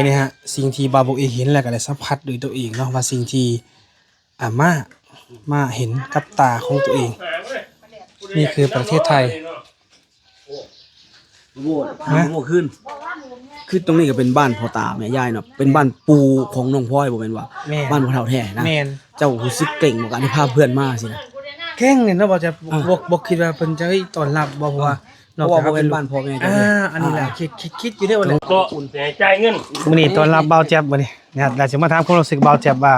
ນີ້ຮະ ສິ່ງທີ່ບ່າວບຸກເອງເຫັນ ແລ້ວກໍໄດ້ສຳຜັດດ້ວຍຕົວເອງເນາະ ວ່າສິ່ງທີ່ ອາ ມາ ມາເຫັນກັບຕາຂອງຕົວເອງ ນີ້ຄືປະເທດໄທ. ບໍ່ ຮະ? ບໍ່ຄືນ ຄືຕົງນີ້ກໍເປັນບ້ານພໍ່ຕາແມ່ຍາຍເນາະ ເປັນບ້ານປູ່ຂອງນ້ອງພອຍ ບໍ່ແມ່ນວ່າ ແມ່ນ ບ້ານພໍ່ເຖົ້າແທ້ນະ. ແມ່ນ ເຈົ້າຮູ້ສຶກເກຣັງບໍ່ ການທີ່ພາເພື່ອນມາຊີ້ນະ? ເກຣັງນີ້ເນາະ ບໍ່ຈະ ອ່າ ບໍ່ ບໍ່ຄິດວ່າເພິ່ນຈະ ເອີຍ ຕ້ອນຮັບບໍ່ ເພາະວ່າ ອ່າ ນອກຈາກວ່າບໍ່ແມ່ນບ້ານພໍ່ແມ່ເຈົ້າ ອ່າ ເດ້ ອັນນີ້ແຫຼະ ອ່າ ຄິດ ຄິດ ຄິດຢູ່ເດ້ ເນາະ ເຈົ້າຈ່າຍເງິນ. ມື້ນີ້ຕ້ອນຮັບບ່າວແຈັບ ມື້ນີ້ນະ ແລ້ວຊິມາຖາມຄວາມຮູ້ສຶກບ່າວແຈັບວ່າ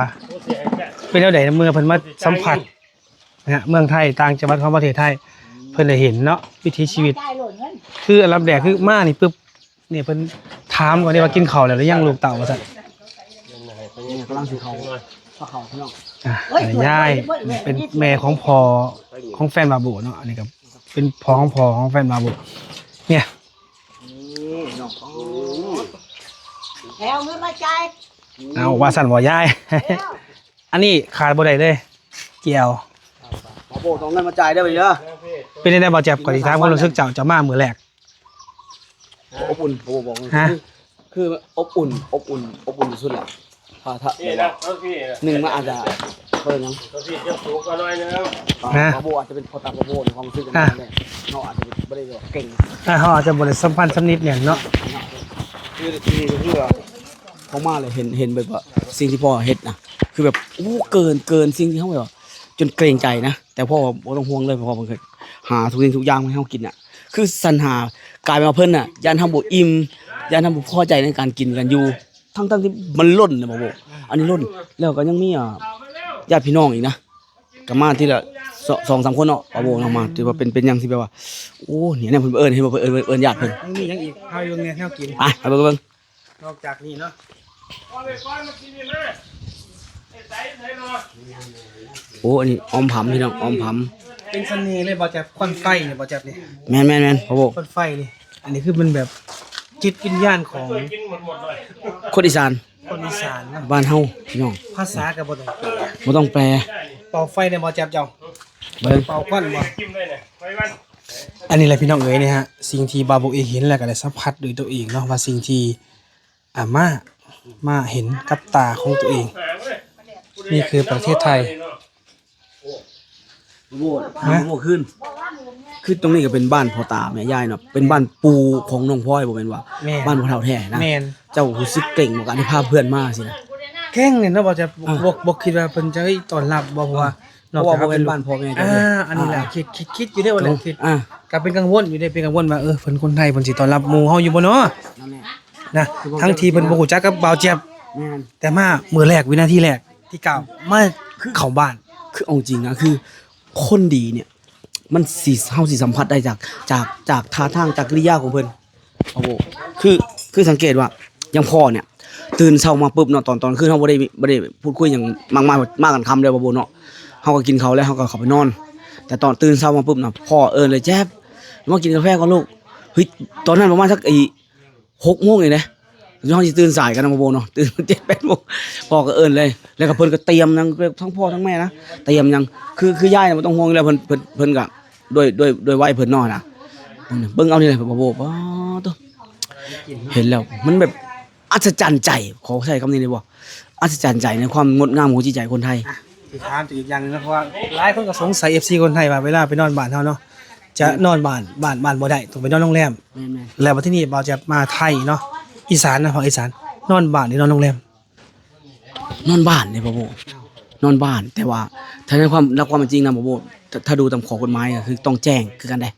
ເປັນແນວໃດເມື່ອເພິ່ນມາສຳຜັດ ນະ ເມືອງໄທ ຕ່າງຈັງຫວັດຂອງປະເທດໄທ ເພິ່ນໄດ້ເຫັນເນາະ ວິຖີຊີວິດ ຄືອັນດັບແລກຄືມານີ້ປຶບ ນີ້ເພິ່ນຖາມກ່ອນເດ້ວ່າ ກິນເຂົ້າແລ້ວຫຼືຍັງລູກເຕົ້າ ວ່າຊັ້ນ. ນີ້ກຳລັງຊິເຂົ້າ ພາເຂົ້າພີ່ນ້ອງ ອ່າ ອັນນີ້ຍາຍ ເປັນແມ່ຂອງພໍ່ຂອງແຟນບ່າວໂບເນາະ ອັນນີ້ກໍເປັນພໍ່ຂອງພໍ່ຂອງແຟນບ່າວໂບ ນີ້ ນີ້ເນາະ ແລ້ວເງິນມາຈ່າຍ ເອົາ ວ່າຊັ້ນບໍ່ຍາຍ? ແລ້ວ ອັນນີ້ຂາດບໍ່ໄດ້ເລີຍ ແຈ່ວ ບ່າວໂບຕ້ອງເງິນມາຈ່າຍເດີ ບາດນີ້ເດີ. ເປັນຈັ່ງໃດບ່າວແຈັບ ຂ້ອຍຊິຖາມຄວາມຮູ້ສຶກເຈົ້າ ເຈົ້າມາມື້ແລກ? ອົບອຸ່ນ ບໍ່ ບໍ່ ບໍ່ ຮະ? ຄື ຄືອົບອຸ່ນ ອົບອຸ່ນ ອົບອຸ່ນທີ່ສຸດແຫຼະ ຖ້າ ຖ້າ ນີ້ນະ ແບບວ່າ ເອີ ນີ້ນະ ໜຶ່ງ ມັນອາດຈະ ເອີ້ນຫຍັງ ເອີ ນີ້ຍັງສູງກວ່າໜ້ອຍໜຶ່ງ ຮະ? ບ່າວໂບອາດຈະເປັນພໍ່ຕາບ່າວໂບໃນຄວາມຮູ້ສຶກ ອ່ະ ນັ້ນແຫຼະ ເຮົາອາດຈະບໍ່ໄດ້ ບໍ່ໄດ້ແບບວ່າເກັ່ງ ອ່ະ ເຮົາອາດຈະບໍ່ໄດ້ສຳພັນສຳນິດແໜ້ນເນາະ ຄື ຄື ຄືວ່າ ເຂົ້າມາແລ້ວເຫັນ ເຫັນແບບວ່າສິ່ງທີ່ພໍ່ເຮັດນະ ຄືແບບ ໂອ້ ເກີນ ເກີນສິ່ງທີ່ເຮົາແບບວ່າ ຈົນເກງໃຈນະ ແຕ່ພໍ່ວ່າບໍ່ຕ້ອງຫ່ວງເລີຍ ເພາະວ່າເພິ່ນເຄີຍຫາທຸກສິ່ງທຸກຢ່າງມາໃຫ້ເຮົາກິນນະ ຄືສັນຫາ ກາຍເປັນວ່າເພິ່ນນະ ຢ້ານເຮົາບໍ່ອີ່ມ ຢ້ານເຮົາບໍ່ພໍໃຈໃນການກິນການຢູ່ ທັງໆທີ່ມັນລົ້ນນະ ບ່າວໂບ ອັນນີ້ລົ້ນ ແລ້ວກໍຍັງມີ ອ່າ ຍາດພີ່ນ້ອງອີກນະ ກໍມາທີລະສອງ ສອງສາມຄົນເນາະ ບ່າວໂບເນາະ ມາ ຖືວ່າເປັນ ເປັນຫຍັງທີ່ແບບວ່າ ໂອ້ ນີ້ນະ ເພິ່ນເອີ້ນ ເຫັນບໍ່ ເພິ່ນເອີ້ນ ເອີ້ນຍາດເພິ່ນ ຍັງມີຫຍັງອີກ ພາເບິ່ງແດ່ ແນວກິນ ໄປ ໄປເບິ່ງ ນອກຈາກນີ້ເນາະ ໂອ້ ອັນນີ້ອອມຜຳ ພີ່ນ້ອງ ອອມຜຳ ເປັນສະເໜ່ເລີຍ ບ່າວແຈັບ ຄວັນໄຟນີ້ ບ່າວແຈັບນີ້ ແມ່ນໆໆ ພໍ່ໂບ ຄວັນໄຟນີ້ ອັນນີ້ຄືມັນແບບຈິດວິນຍານຂອງຄົນອີສານ ຄົນອີສານເນາະ ບ້ານເຮົາ ພີ່ນ້ອງ ພາສາກໍບໍ່ຕ້ອງແປ ບໍ່ຕ້ອງແປ ເປົ່າໄຟໄດ້ບໍ່ ບ່າວແຈັບ ເຈົ້າ ເບິ່ງ ເປົ່າຄວັນບໍ່? ອັນນີ້ແຫຼະພີ່ນ້ອງເອີຍ ນີ້ຮະ ສິ່ງທີ່ບ່າວບຸກເອງເຫັນ ແລ້ວກໍໄດ້ສຳຜັດດ້ວຍຕົວເອງເນາະ ວ່າສິ່ງທີ່ ອາ ມາ ມາເຫັນກັບຕາຂອງຕົວເອງ ນີ້ຄືປະເທດໄທ ບໍ່ ຮະ? ບໍ່ຄືນ ຄືຕົງນີ້ກໍເປັນບ້ານພໍ່ຕາແມ່ຍາຍເນາະ ເປັນບ້ານປູ່ຂອງນ້ອງພອຍ ບໍ່ແມ່ນວ່າ ແມ່ນ ບ້ານພໍ່ເຖົ້າແທ້ນະ ແມ່ນ ເຈົ້າຮູ້ສຶກເກຣັງບໍ່ ການທີ່ພາເພື່ອນມາຊີ້ນະ? ເກຣັງນີ້ເນາະ ບໍ່ຈະ ອ່າ ບໍ່ ບໍ່ຄິດວ່າເພິ່ນຈະ ເອີຍ ຕ້ອນຮັບບໍ່ ເພາະວ່າ ອ່າ ນອກຈາກ ເພາະວ່າບໍ່ແມ່ນບ້ານພໍ່ແມ່ເຈົ້າ ອ່າ ເດ້ ອ່າ ອັນນີ້ແຫຼະ ອ່າ ຄິດ ຄິດ ຄິດຢູ່ເດ້ວ່າແຫຼະ ອ່າ ກໍເປັນກັງວົນຢູ່ເດ້ ເປັນກັງວົນວ່າ ເອີ ເພິ່ນຄົນໄທ ເພິ່ນຊິຕ້ອນຮັບໝູ່ເຮົາຢູ່ບໍ່ເນາະ ນະ ທັງທີ່ເພິ່ນບໍ່ຮູ້ຈັກກັບບ່າວແຈັບ ແມ່ນ ແຕ່ມາມື້ແລກ ວິນາທີແລກທີ່ກ້າວມາ ຄືເຂົ້າບ້ານ ຄືເອົາຈິງນະ ຄືຄົນດີນີ້ ມັນຊິ ເຮົາຊິສຳຜັດໄດ້ຈາກ ຈາກ ຈາກທ່າທາງ ຈາກກິລິຍາຂອງເພິ່ນ ໂອ້ໂຫ ຄື ຄືສັງເກດວ່າ ຢ່າງພໍ່ນີ້ ຕື່ນເຊົ້າມາປຶບເນາະ ຕອນ ຕອນຄືນເຮົາບໍ່ໄດ້ ບໍ່ໄດ້ພູດຄຸຍຫຍັງມາກມາຍ ມາກັນຄ່ຳເດ້ ບ່າວໂບເນາະ ເຮົາກໍກິນເຂົ້າແລ້ວ ເຮົາກໍເຂົ້າໄປນອນ ແຕ່ຕອນຕື່ນເຊົ້າມາປຶບນະ ພໍ່ເອີ້ນເລີຍ ແຈັບ ມາກິນກາແຟກ່ອນລູກ ເຮີ້ຍ ຕອນນັ້ນປະມານສັກ ອີ ຫົກໂມງນີ້ແຫຼະ ເຮົາຊິຕື່ນສາຍກັນນະ ບ່າວໂບເນາະ ຕື່ນເຈັດແປດໂມງ ພໍ່ກໍເອີ້ນເລີຍ ແລ້ວກໍເພິ່ນກໍຕຽມຫຍັງ ທັງພໍ່ທັງແມ່ນະ ຕຽມຫຍັງ ຄື ຄືຍາຍນະບໍ່ຕ້ອງຫ່ວງຢູ່ແລ້ວ ເພິ່ນ ເພິ່ນ ເພິ່ນກໍ ດ້ວຍ ດ້ວຍ ດ້ວຍໄວເພິ່ນເນາະນະ ເບິ່ງເອົານີ້ແຫຼະ ບ່າວໂບ ປາດໂທ້ ເຫັນແລ້ວມັນແບບອັດສະຈັນໃຈ ຂໍໃຊ້ຄຳນີ້ໄດ້ບໍ່ ອັດສະຈັນໃຈໃນຄວາມງົດງາມຂອງຈິດໃຈຄົນໄທ. ອ່ະ ຊິຖາມອີກຢ່າງໜຶ່ງເນາະ ເພາະວ່າຫຼາຍຄົນກໍສົງໄສ ເອັຟຊີ ຄົນໄທວ່າ ເວລາໄປນອນບ້ານເຮົາເນາະ ຈະ ແມ່ນ ນອນບ້ານ ບ້ານ ບ້ານບໍ່ໄດ້ ຕ້ອງໄປນອນໂຮງແຮມ ແມ່ນໆ ແລ້ວບັດທີນີ້ບ່າວແຈັບມາໄທເນາະ ອີສານນະ ພາກອີສານ ນອນບ້ານ ຫຼື ນອນໂຮງແຮມ? ນອນບ້ານເດ້ ບ່າວໂບ ນອນບ້ານ ແຕ່ວ່າຖ້າໃນຄວາມ ຫຼັກຄວາມເປັນຈິງນະ ບ່າວໂບ ຖ້າ ຖ້າດູຕາມຂໍ້ກົດໝາຍກໍຄືຕ້ອງແຈ້ງຄືກັນເດ້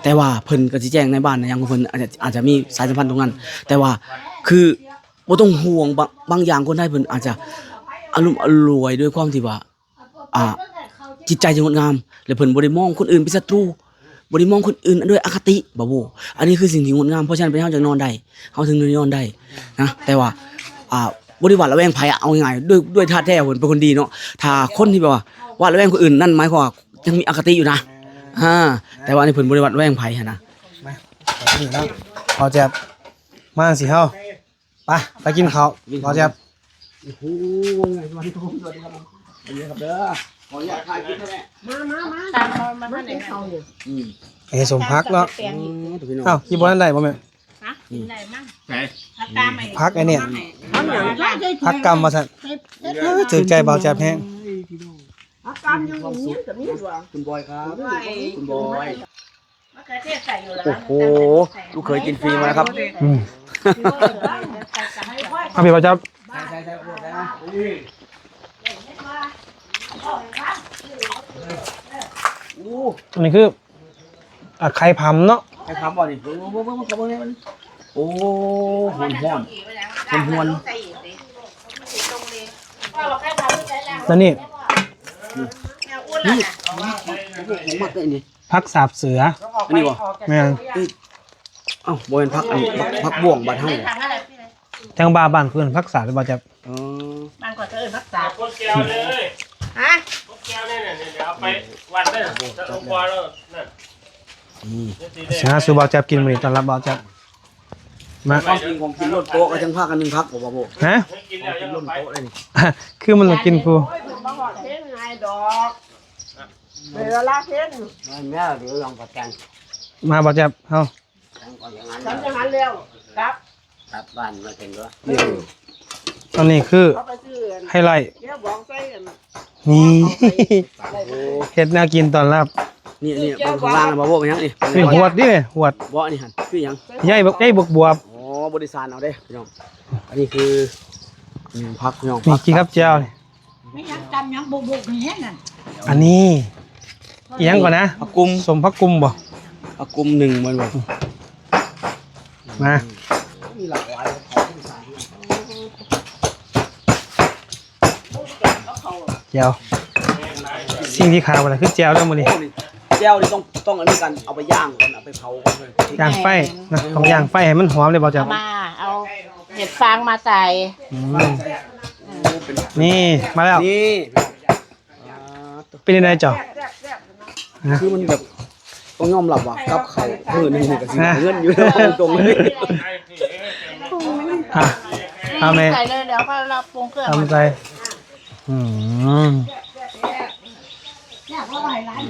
ແຕ່ວ່າເພິ່ນກໍຊິແຈ້ງໃນບ້ານໃນຫຍັງຂອງເພິ່ນ ອາດຈະ ອາດຈະມີສາຍສຳພັນຕົງນັ້ນ ແຕ່ວ່າຄືບໍ່ຕ້ອງຫ່ວງ ບາງ ບາງຢ່າງຄົນໄທເພິ່ນອາດຈະອາລົມອາລວຍດ້ວຍຄວາມທີ່ວ່າ ອ່າ ຈິດໃຈທີ່ງົດງາມ ແລະ ເພິ່ນບໍ່ໄດ້ມອງຄົນອື່ນເປັນສັດຕູ ບໍ່ໄດ້ມອງຄົນອື່ນດ້ວຍອະຄະຕິ ບ່າວໂບ ອັນນີ້ຄືສິ່ງທີ່ງົດງາມ ເພາະສະນັ້ນເປັນເຮົາຈຶ່ງນອນໄດ້ ເຮົາເຖິງໄດ້ນອນໄດ້ນະ ແຕ່ວ່າ ອ່າ ບໍ່ໄດ້ຫວາດລະແວງໃຜອະ ເອົາງ່າຍໆ ດ້ວຍ ດ້ວຍທາດແທ້ເພິ່ນເປັນຄົນດີເນາະ ຖ້າຄົນທີ່ແບບວ່າຫວາດລະແວງຄົນອື່ນ ນັ້ນໝາຍຄວາມວ່າຍັງມີອະຄະຕິຢູ່ນະ ອ່າ ແຕ່ວ່າອັນນີ້ເພິ່ນບໍ່ໄດ້ຫວາດລະແວງໃຜຫັ້ນນະ ມາ ນີ້ເນາະ ເຮົາຈະມາຈັ່ງຊີ້ເຮົາ ໄປ ໄປກິນເຂົ້າ ກິນເຂົ້າ ບໍ່ແຊບ ໂອ້ໂຫ ສະຫວັດດີ ສະຫວັດດີ ສະຫວັດດີເດີ ຂໍອະນຸຍາດຖ່າຍຄລິບໄດ້ແມ່ ມາ ມາ ມາ ຕາມເຂົາມາທາງນີ້ ອືມ ເອີ ສົມພັກເນາະ ເອີ ພີ່ນ້ອງ ອ້າວ ກິນບໍ່ທັນໄດ້ບໍ່ແມ່? ฮะ กินได้มั้ง ไส ผักกาด ผักอันเนี้ย เอาหยัง ผักกำว่าซั่น เออ ถืกใจบ่าวแจ๊บแฮง ผักกาดอยู่นี่ก็มีตัว คุณบอยครับ คุณบอย มะเขือเทศใส่อยู่แล้ว โอ้โห ลูกเขยกินฟรีมาแล้วครับ อืม เอาพี่บ่าวแจ๊บ ใส่ ใส่ ใส่ โอ้โห ได้นะ โอ้ อันนี้คือ อ่ะ ไข่ผำเนาะ ไข่ผำบ่นี่ เบิ่ง เบิ่ง เบิ่ง เบิ่ง เบิ่งนี่มัน โอ้ ฮ้อนๆ ฮ้อนๆ แล้วนี่ นี่ ผมมักได้นี่ ผักสาบเสือ อันนี้บ่ แม่น เอ้า บ่แม่นผักอันนี้ ผัก ผักบ่วงบ้านเฮาบ่ ทางบ้าน บ้านเพิ่นผักสาดหรือบ่าวแจ๊บ อ๋อ บ้านข่อยก็เอิ้นผักสาด กดแก้วเลย ฮะ กดแก้วเลยเนี่ย เดี๋ยวเอาไปวัดเลย จะเอาพอแล้วนั่น อืม สิหาสู่บ่าวแจ๊บกินมื้อนี้ ต้อนรับบ่าวแจ๊บ มา ของกิน ของกินล้นโต๊ะ ก็จังพากันนึ่งผักบ่ บ่าวโบ ฮะ กินแล้วยังเอาไป คือมันละกินผู้ โอ้ย เพิ่นบ่ฮอดเพลงง่ายดอก เวลาเพลง แม่นแล้ว เดี๋ยวลองประกัน มาบ่าวแจ๊บ เฮา ฉันก็อย่างนั้น ฉันอย่างนั้นแล้ว กลับ กลับบ้านมาถึงก็ อันนี้คือ เอาไปซื้ออัน ไฮไลท์ เดี๋ยวบอกใส่อัน นี่ โอ้ เฮ็ดแนวกินต้อนรับ นี่ นี่ เบิ่งข้างล่างนะ บ่าวโบ เป็นหยังนี่ นี่หวดนี่ หวด บ่ นี่หั่น คือหยัง ใหญ่บัก ใหญ่บักบวบ อ๋อ บริษัทเอาเด้พี่น้อง อันนี้คือ อืม ผักพี่น้อง นี่ ผัก กินกับแจ่วนี่ ไม่ยังจำยังบุกๆ นี่นั่น อันนี้อิหยังก่อนนะ ผักกุม ส้มผักกุมบ่ ผักกุมหนึ่งมันบ่ มา มีหลากหลายของอีสาน แจ่ว สิ่งที่ขาดบ่ได้คือแจ่วเด้อมื้อนี้ โอ้ นี่แจ่วนี่ต้อง ต้องอันนี้กัน เอาไปย่างก่อน เอาไปเผาก่อนเลย ย่างไฟนะ ต้องย่างไฟให้มันหอมเลยบ่าวแจ๊บ เอามา เอาเห็ดฟางมาใส่ อืม นี่ มาแล้ว นี่ เป็นยังไงเจ้า คือมันแบบ ต้องยอมรับว่ากับข้าวมื้อหนึ่งนี่ก็สิได้เงินอยู่แล้ว ตรงๆ เลย อ่ะ เอาแม่ ใส่เลย เดี๋ยวค่อยเราปรุงเครื่อง เอามาใส่ อืม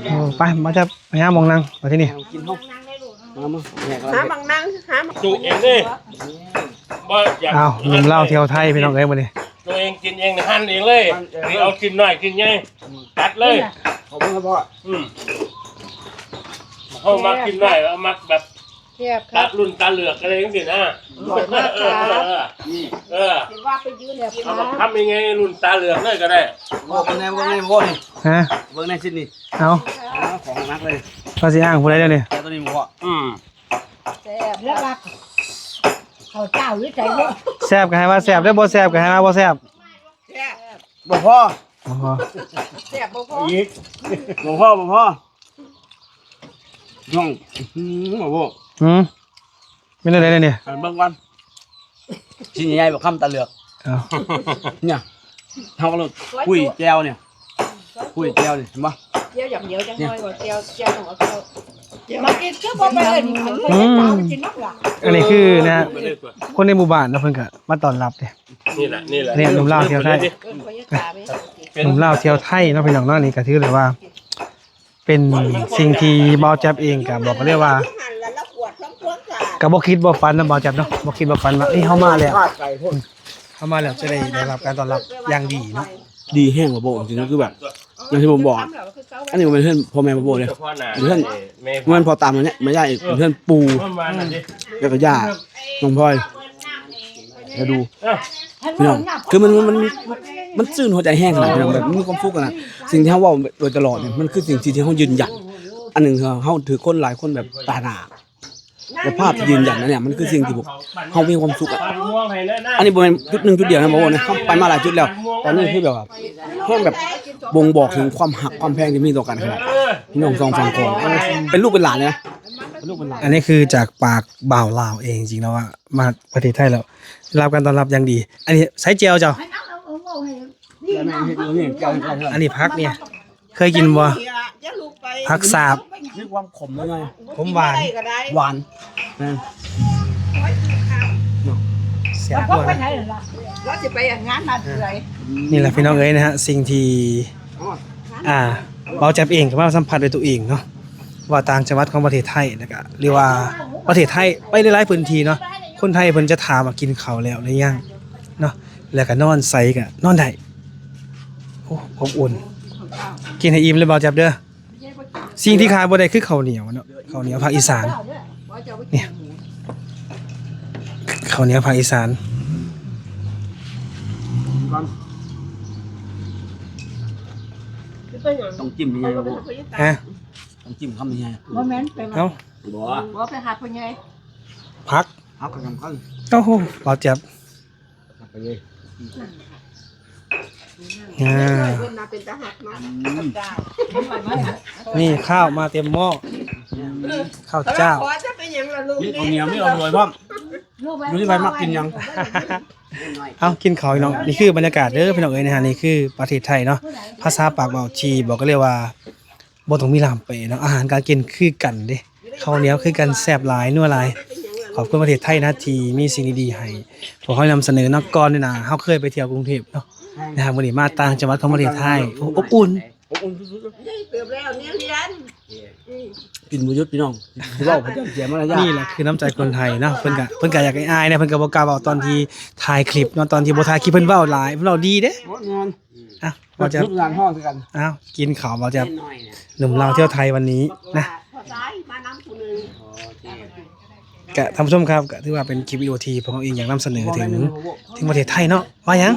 โอ้ ไป มาจะไปหาหม่องนั่ง มาที่นี่ กินเฮา มา มา แหกอะไร หาหม่องนั่ง หาหม่อง จุเองเด้ บ่อยาก อ้าว หนุ่มลาวเที่ยวไทย พี่น้องเอ้ย มื้อนี้ ตัวเองกินเอง หั่นเองเลย หั่นเอง สิเอาชิ้นน้อยชิ้นใหญ่ ตัดเลย ขอบคุณครับพ่อ อืม เฮามักชิ้นน้อย เฮามักแบบ แซ่บครับ ตัดรุ่นตาเหลือกอะไรจังซี่นะ อร่อยมากครับ เออ นี่ เออ เห็นว่าไปยืนกิน เอาบักคำยังไง รุ่นตาเหลือกเลยก็ได้ พ่อเบิ่งแน่ เบิ่งแน่พ่อนี่ ฮะ เบิ่งแน่ชิ้นนี้ เอา เอาของหนักเลย ก็สิอ้างผู้ใดเดี๋ยวนี้ แต่ตัวนี้พ่อ อืม แซ่บ แล้วว่าเขาเจ้าอยู่ไสบ่ แซ่บก็ให้ว่าแซ่บเด้อ บ่แซ่บก็ให้ว่าบ่แซ่บ แซ่บ บ่พอ บ่พอ แซ่บบ่พอ อีก บ่พอ บ่พอ น้อง อื้อหือ บ่พอ หือ เป็นอะไรเนี่ย ให้เบิ่งก่อน ชิ้นใหญ่ๆ บักคำตาเหลือก เอ้า เนี่ย เฮาก็เลยคุยแจ่วเนี่ย คุยแจ่วนี่ เห็นบ่ เจียวอย่างเดียวจังน้อยกว่าเจียว เจียวต้องเอาเจียว มากินคือบ่ไปเอิ้น อืม กินนำหลาน อันนี้คือนะฮะ คนในหมู่บ้านเนาะ เพิ่นก็มาต้อนรับเด้ นี่แหละ นี่แหละ เนี่ย หนุ่มลาวเที่ยวไทย เอิ้นพ่อใหญ่ตาไป หนุ่มลาวเที่ยวไทยเนาะพี่น้องเนาะ นี่ก็ถือเลยว่า เป็นสิ่งที่บ่าวแจ๊บเองก็บอกเลยว่า ก็บ่คิดบ่ฝันนะบ่าวแจ๊บเนาะ บ่คิดบ่ฝันว่า เอ้ย เฮามาแล้ว เฮามาแล้วจะได้ ได้รับการต้อนรับอย่างดีเนาะ ดีแฮงบ่าวโบ จริงๆ คือแบบ อย่างที่ผมบอกอะ อันนี้มันเป็นเฮือนพ่อแม่บ่าวโบเลย เฮือน แม่ มันพ่อตามมาเนี่ย แม่ย่าอีก เป็นเฮือนปู่ แล้วก็ย่า น้องพลอย แล้วดู พี่น้อง คือมัน มัน มัน มัน มันซื่นหัวใจแฮงขนาด พี่น้อง แบบมีความสุขขนาด สิ่งที่เฮาเว้าโดยตลอดเนี่ย มันคือสิ่งที่ ที่เฮายืนยัน อันหนึ่งคือเฮาถือคนหลายคนแบบตาหน้า แต่ภาพที่ยืนยันนะเนี่ย มันคือสิ่งที่พวกเฮามีความสุขอะ อันนี้บ่แม่นจุดหนึ่งจุดเดียวนะ บ่าวโบนะ เฮาไปมาหลายจุดแล้ว แต่นี่คือแบบว่า แฮงแบบบ่งบอกถึงความฮักความแพงที่มีต่อกันขนาด พี่น้องสองฝั่งโขง เป็นลูกเป็นหลานเลยนะ เป็นลูกเป็นหลาน อันนี้คือจากปากบ่าวลาวเองจริงๆ แล้วว่ามาประเทศไทยแล้ว ได้รับการต้อนรับอย่างดี อันนี้ใส่แจ่วเจ้า อันนี้ผักเนี่ย เคยกินบ่ ผักสาบ มีความขมหน่อยๆ ขมหวาน หวาน แม่น เนาะ แซ่บ แล้วไปไหนล่ะ แล้วสิไปงานนัดเอื่อย นี่แหละพี่น้องเอ้ยนะฮะ สิ่งที่ อ่า บ่าวแจ๊บเองก็มาสัมผัสด้วยตัวเองเนาะ ว่าต่างจังหวัดของประเทศไทย แล้วก็เรียกว่า ປະເທດໄທ ໄປຫຼາຍໆພື້ນທີ່ເນາະ ຄົນໄທເພິ່ນຈະຖາມວ່າກິນເຂົ້າແລ້ວຫຼືຍັງເນາະ ແລ້ວກໍນອນໃສກໍນອນໄດ້. ໂອ້ ອົບອຸ່ນ ກິນໃຫ້ອີ່ມເດີບ່າວຈັບເດີ. ສິ່ງທີ່ຂາດບໍ່ໄດ້ຄືເຂົ້າໜຽວເນາະ ເຂົ້າໜຽວພາກອີສານ ນີ້ ເຂົ້າໜຽວພາກອີສານ ຕ້ອງຈິ້ມໃຫຍ່ໆ ບໍ່? ຮະ? ຕ້ອງຈິ້ມຄຳໃຫຍ່ໆ ບໍ່ແມ່ນໄປວ່າ ເອົ້າ ບໍ່ ບໍ່ໄປຫາພໍ່ໃຫຍ່ ຜັກ ຜັກກໍສຳຄັນ ໂອ້ໂຫ ບ່າວແຈັບ ຜັກໄປເລີຍ ອ່າ ເພິ່ນນະເປັນຕາຮັກເນາະ ອືມ ນີ້ຂ້າວມາເຕັມໝໍ້ ອືມ ຂ້າວເຈົ້າ ຂໍຈະເປັນຫຍັງລະລູກ ມີເຂົ້າໜຽວ ມີເອົາລວຍພ້ອມ ຢູ່ທີ່ໃຜມັກກິນຫຍັງ ເອົາ ກິນເຂົ້າພີ່ນ້ອງ ນີ້ຄືບັນຍາກາດເດີພີ່ນ້ອງເອີຍ ນີ້ຮະ ນີ້ຄືປະເທດໄທເນາະ ພາສາປາກເວົ້າທີ່ບອກກໍເລີຍວ່າ ບໍ່ຕ້ອງມີລ່າມເປເນາະ ອາຫານການກິນຄືກັນເດ້ ເຂົ້າໜຽວຄືກັນ ແຊບຫຼາຍ ນົວຫຼາຍ. ຂອບຄຸນປະເທດໄທນະ ທີ່ມີສິ່ງດີໆໃຫ້ພວກເຮົານຳສະເໜີເນາະ. ກ່ອນນີ້ນະ ເຮົາເຄີຍໄປທ່ຽວກຸງເທບເນາະ ນະ ມື້ນີ້ມາຕ່າງຈັງຫວັດຂອງປະເທດໄທ ໂອ້ ອົບອຸ່ນ ອົບອຸ່ນສຸດໆ ໃຫຍ່ເຕີບແລ້ວ ແນວຮຽນ ກິນບໍ່ຢຸດພີ່ນ້ອງ ຊິເວົ້າເພິ່ນຈະເສຍມາລະຍາດ. ນີ້ແຫຼະຄືນ້ຳໃຈຄົນໄທເນາະ ເພິ່ນກະ ເພິ່ນກະຢາກອາຍໆນະ ເພິ່ນກະບໍ່ກ້າເວົ້າຕອນທີ່ຖ່າຍຄລິບເນາະ ຕອນທີ່ບໍ່ຖ່າຍຄລິບເພິ່ນເວົ້າຫຼາຍ ເພິ່ນເວົ້າດີເດ້. ໂອ້ ແມ່ນ ອ່ະ ບ່າວແຈັບ ທຸກງານຮ້ອງຄືກັນ ອ້າວ ກິນເຂົ້າບ່າວແຈັບ ໜຸ່ມລາວທ່ຽວໄທວັນນີ້ນະ. ກະທ່ານຜູ້ຊົມຄັບ ກະຖືວ່າເປັນຄລິບວິດີໂອທີ່ພວກເຮົາເອງຢາກນຳສະເໜີເຖິງ ເຖິງປະເທດໄທເນາະ. ວ່າຫຍັງ?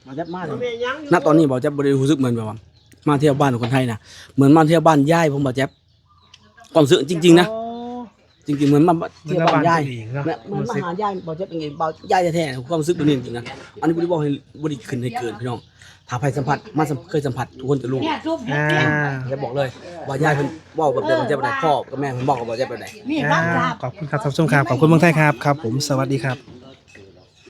ບ່າວແຈັບມາ ນະຕອນນີ້ບ່າວແຈັບບໍ່ໄດ້ຮູ້ສຶກເໝືອນແບບວ່າມາທ່ຽວບ້ານຄົນໄທນະ ເໝືອນມາທ່ຽວບ້ານຍາຍຂອງບ່າວແຈັບ. ຄວາມຮູ້ສຶກຈິງໆນະ ອໍ ຈິງໆ ເໝືອນມາ ເໝືອນມາບ້ານຍາຍ ເໝືອນມາຫາຍາຍ ບ່າວແຈັບເປັນໄງ ບ່າວ ຍາຍແທ້ໆ ຄວາມຮູ້ສຶກແບບນີ້ຈິງໆນະ. ອັນນີ້ບໍ່ໄດ້ເວົ້າໃຫ້ ບໍ່ໄດ້ຂຶ້ນໃຫ້ເກີນພີ່ນ້ອງ ຖ້າໃຜສຳຜັດ ມາສຳ ເຄີຍສຳຜັດທຸກຄົນຈະຮູ້. ອ່າ ຈະບອກເລີຍວ່າຍາຍເພິ່ນເວົ້າແບບໃດ ບ່າວແຈັບແບບໃດ ພໍ່ກັບແມ່ເພິ່ນເວົ້າກັບບ່າວແຈ໋ບແບບໃດ. ນີ້ ອ່າ ຂອບຄຸນຄັບທ່ານຜູ້ຊົມຄັບ ຂອບຄຸນເມືອງໄທຄັບ ຄັບຜົມ ສະຫວັດດີຄັບ.